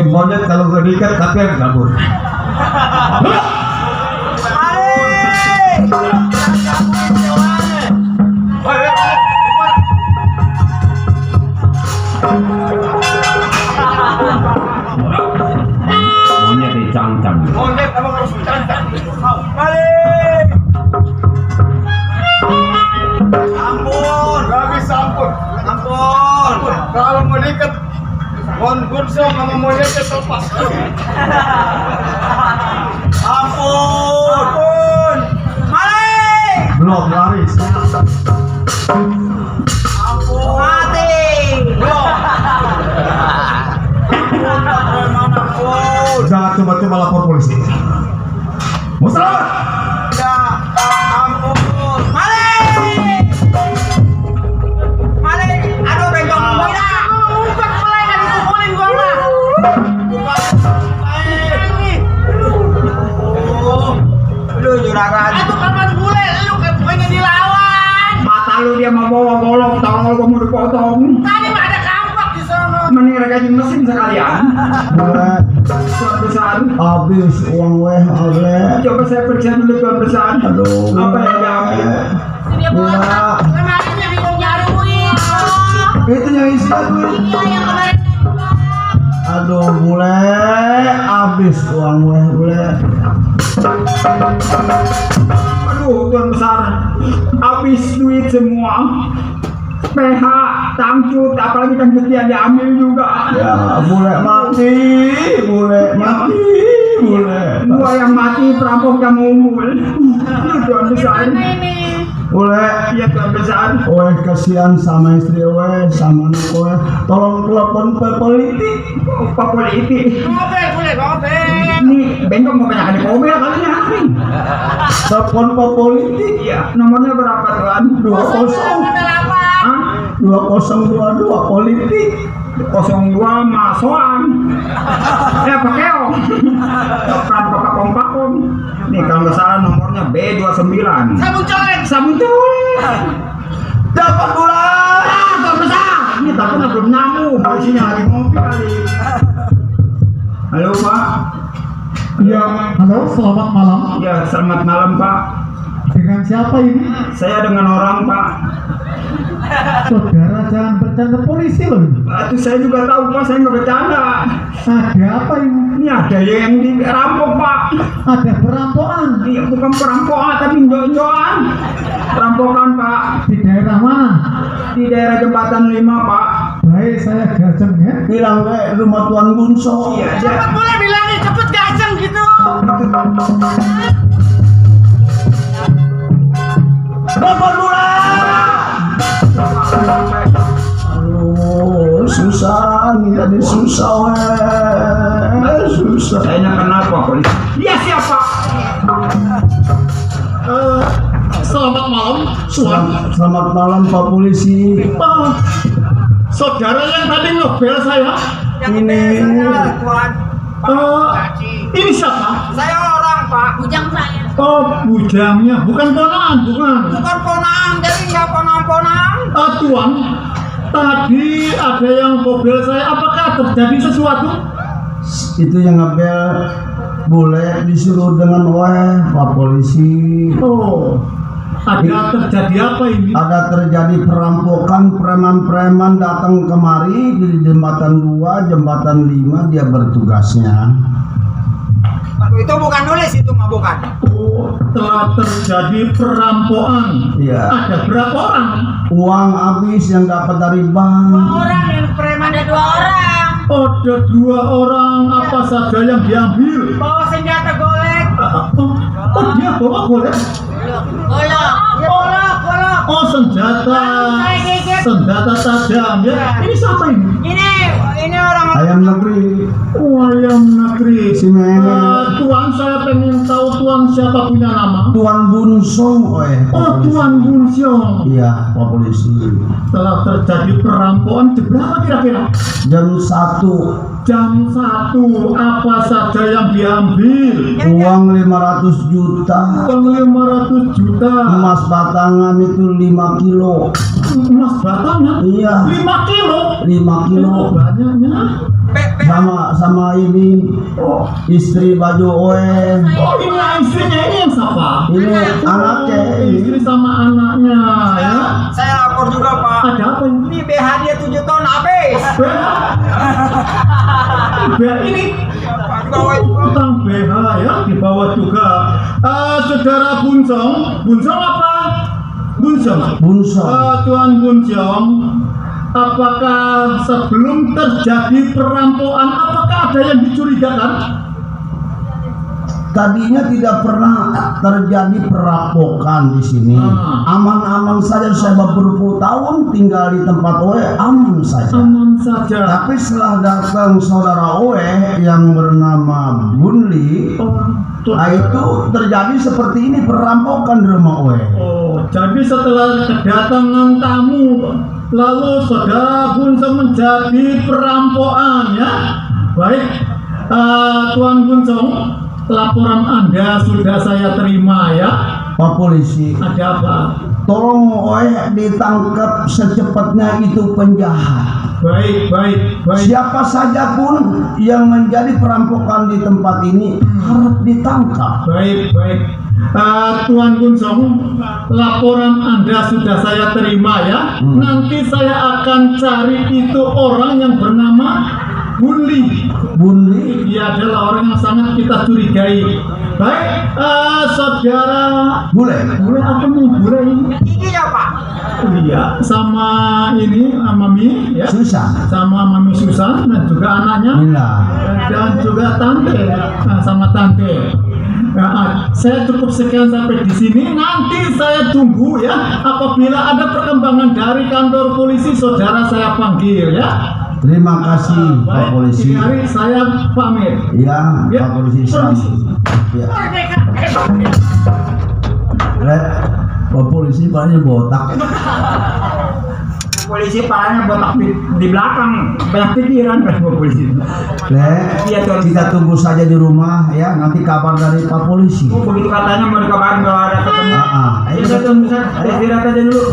Monyet kalau gak diikat tapi harus kabur. Monyet dicangcang. Monyet emang harus dicangcang. Ampun, gak bisa ampun. Ampun. Kalau mau diikat Gonggurso sama monyetnya terlepas. Ampun. Malik. Belum laris. Ampun. Mati. Belum. Ampun. Jangan coba-coba lapor polisi. Mau selamat? Ya, ampun. Malik. Malik. Aduh, bengkok. Juragan. Itu kapan bule? Lu bukannya dilawan. Mata lu dia mau bawa golok, tolong kamu dipotong. Tadi mah ada kampak di sana. Menirkan mesin sekalian. Boleh. Tuan besar. Habis uang weh oleh. Coba saya periksa dulu tuan besar. Aduh. Apa yang diambil? Dia bawa kemarinnya bingung nyari duit. Itu yang isi duit. Iya yang kemarin. Aduh boleh. Habis uang weh boleh. Aduh tuan besar, habis duit semua. PH, tangcut, apalagi tangcut dia diambil juga. Ya boleh mati, boleh mati, boleh. Gua yang mati, perampok yang ngumpul. Tuan besar. Boleh. Iya tuan besar. Weh kasihan sama istri weh, sama anak weh. Tolong telepon Pak Politik. Pak Politik. Ngobel boleh ngobel. Ini bengkok mau banyak di komel kalinya. Telepon Pak Politik. Iya. Nomornya berapa tuan? 2022 Politik. 02 Masoan. Ya pakeo. Kan pakong. Nih kalau nggak salah nomornya B29. Sabun coret. Dapat bulan. Tuan besar. Ini takutnya belum nyambung. Isinya lagi ngopi kali. Halo Pak. Ya, halo, selamat malam. Ya, selamat malam Pak. Dengan siapa ini? Saya dengan orang, Pak. Saudara jangan bercanda polisi loh. Itu saya juga tahu, Pak. Saya nggak bercanda. Ada apa ini? Ini ada yang dirampok, Pak. Ada perampokan Iya, bukan perampokan, tapi injok-injokan. Perampokan, Pak. di daerah mana? Di daerah Jembatan 5, Pak. Baik, saya gajeng ya. Bilang ke rumah Tuan Bunso. Iya, Cepet boleh bilangin cepet gajeng gitu. Telepon bola. Aduh, susah nih tadi susah susah. Saya kenapa, polisi? Dia siapa? Selamat malam, Selamat malam Pak Polisi. Saudara yang tadi ngebel saya. Ini Tuan. Ini siapa? Saya orang, Pak. Bujang saya. Oh, bujangnya, bukan ponaan, bukan. Bukan ponang, jadi nggak ponang-ponang. Tuan, tadi ada yang ngebel saya. Apakah terjadi sesuatu? itu yang ngebel boleh disuruh dengan Pak Polisi. Oh, ada terjadi apa ini? Ada terjadi perampokan, preman-preman datang kemari di jembatan 2, jembatan 5 dia bertugasnya. Itu bukan nulis, itu mah bukan. Oh, telah terjadi perampokan. Iya. Ada berapa orang? Uang habis yang dapat dari bank. Orang yang preman ada 2 orang. Ada 2 orang. Apa saja yang diambil? Bawa senjata golek. Oh, dia bawa golek. Golok. Golok. Oh, senjata tajam ya. Ini siapa ini? Ini orang Ayam negeri. Oh, ayam negeri. Si Meme. Tuan, saya pengen tahu Tuan siapa punya nama? Tuan Bunsong, Pak Oh, Polisi. Tuan Bunsyong. Iya, Pak Polisi. Telah terjadi perampokan jam berapa kira-kira? Jam 1. Jam 1. Apa saja yang diambil? Uang 500 juta. Uang 500 juta. Emas batangan itu 5 kilo. Emas batangan? Iya. 5 kilo. 5 kilo. Banyaknya. Sama ini istri baju oe. Oh, ini istrinya, ini yang siapa? Ini anaknya Istri ini. sama anaknya ya. Saya lapor juga, Pak. Ada apa ini? Ini BH dia 7 tahun habis. Ini Di bawah itu. utang BH ya, dibawa juga. Saudara Bunsong apa? Bunsong. Bunsong. Tuan Bunsong, apakah sebelum terjadi perampokan, apakah ada yang dicurigakan? Tadinya tidak pernah terjadi perampokan di sini. Aman-aman saja, saya berpuluh tahun tinggal di tempat oe, aman saja. Aman saja. Tapi setelah datang saudara oe yang bernama Bunli, nah itu terjadi seperti ini, perampokan di rumah oe. Oh, jadi setelah kedatangan tamu, lalu saudara Bunsong menjadi perampokan ya. Baik, Tuan Bunsong, laporan Anda sudah saya terima ya. Pak Polisi, Ada apa? tolong oe ditangkap secepatnya itu penjahat. Baik. Siapa saja pun yang menjadi perampokan di tempat ini harus ditangkap. Baik. Tuan Bunsong, laporan Anda sudah saya terima ya. Nanti saya akan cari itu orang yang bernama Bunli. Dia adalah orang yang sangat kita curigai. Baik, saudara. Boleh? Boleh apa nih? Boleh ini? Giginya, Pak. Iya, sama ini Mami ya. Susah. Sama Mami Susan dan juga anaknya. Mila. Dan juga tante, sama tante. Saya cukup sekian sampai di sini. Nanti saya tunggu ya. Apabila ada perkembangan dari kantor polisi, saudara saya panggil ya. Terima kasih Pak Baik, Polisi. ini hari saya pamit. Ya, Ya. Pak Polisi selamat. Ya. Pak Polisi palanya botak. Polisi palanya botak di belakang, banyak pikiran kan polisi. Iya, Tuan. Kita tunggu saja di rumah ya. Nanti kabar dari Pak Polisi. Begitu katanya mau dikabarin kalau ada ketemu. Ayo. Ayo, Tuan, bisa istirahat aja dulu.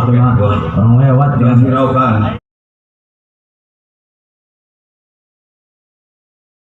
orang lewat jangan hiraukan.